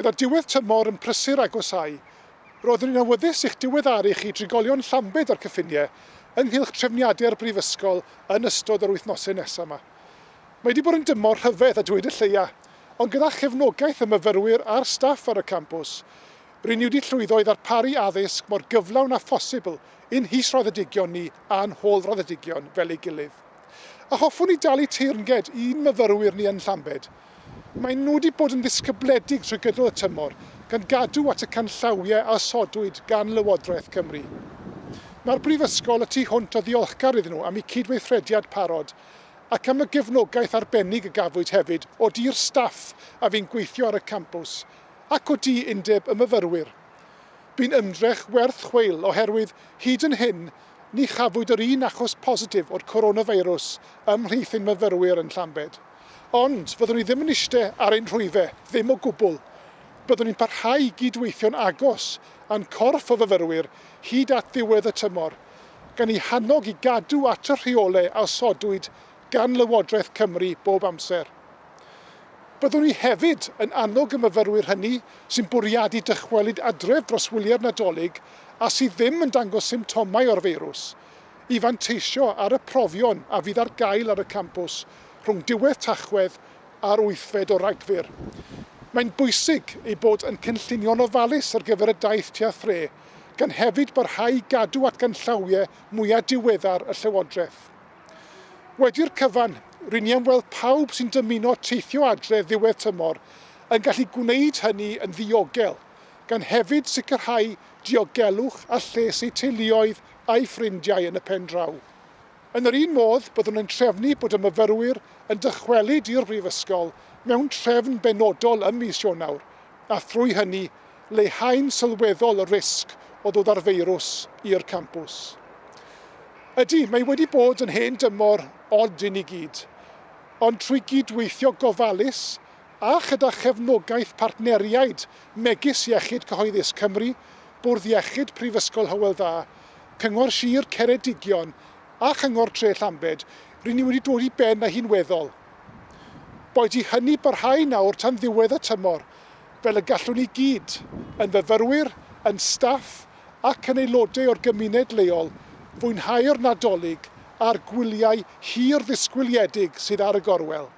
Gyda diwedd tymor yn prysur agosáu, roeddwn i'n awyddus i'ch diweddaru chi drigolion Llambed a'r cyffiniau ynghylch trefniadau'r Brifysgol yn ystod yr wythnosau nesaf 'ma. Mae 'di bod yn dymor rhyfedd a dweud y lleia, ond gyda chefnogaeth y myfyrwyr a'r staff ar y campws, ry'n ni wedi llwyddo i ddarparu addysg mor gyflawn â phosibl i'n hisraddedigion ni a'n hôl-raddedigion fel ei gilydd. A hoffwn i dalu teyrnged i'n myfyrwyr ni yn Llambed. Maen nhw wedi bod yn ddisgybledig trwy gydol y tymor, gan gadw at y canllawiau a osodwyd gan Lywodraeth Cymru. Mae'r Brifysgol y tu hwnt o ddiolchgar iddyn nhw am eu cydweithrediad parod ac am y gefnogaeth arbennig a gafwyd hefyd o du'r staff a fu'n gweithio ar y campws ac o du Undeb y Myfyrwyr. Bu'n ymdrech werth chweil oherwydd, hyd yn hyn, ni chafwyd yr un achos positif o'r coronafeirws ymhlith ein myfyrwyr yn Llambed. Ond, fyddwn ni ddim yn iste ar ein rhwyfe, ddim o gwbl. Byddwn ni'n parhau i gyd-weithio'n agos â'n corff o fyfyrwyr hyd at ddiwedd y tymor, gan eu hannog i gadw at y rheolau a osodwyd gan Lywodraeth Cymru bob amser. Byddwn ni hefyd yn annog y myfyrwyr hynny sy'n bwriadu dychwelyd adref dros wyliau'r Nadolig a sydd ddim yn dangos symptomau o'r feirws, i fanteisio ar y profion a fydd ar gael ar y campws rhwng diwedd Tachwedd a'r wythfed o Ragfyr. Mae'n bwysig eu bod yn cynllunio'n ofalus ar gyfer y daith tua thre, gan hefyd barhau i gadw at ganllawiau mwyaf diweddar y Llywodraeth. Wedi'r cyfan, ry'n ni am weld pawb sy'n dymuno teithio adre ddiwedd tymor yn gallu gwneud hynny yn ddiogel, gan hefyd sicrhau diogelwch a lles eu teuluoedd a'u ffrindiau yn y pen draw. Yn yr un modd, byddwn yn trefnu bod y myfyrwyr yn dychwelyd i'r Brifysgol mewn trefn benodol ym mis Ionawr, a thrwy hynny, leihau'n sylweddol y risg o ddod â'r feirws i'r campws. Ydy, mae wedi bod yn hen dymor od i ni gyd, ond trwy gydweithio gofalus a chyda chefnogaeth partneriaid megis Iechyd Cyhoeddus Cymru, Bwrdd Iechyd Prifysgol Hywel Dda, Cyngor Sir Ceredigion a Chyngor Tre Llambed, ry'n ni wedi dod i ben â hi'n weddol. Boed i hynny barhau nawr tan ddiwedd y tymor, fel y gallwn ni gyd, yn fyfyrwyr, yn staff ac yn aelodau o'r gymuned leol, fwynhau'r Nadolig a'r gwyliau hir-ddisgwyliedig sydd ar y gorwel.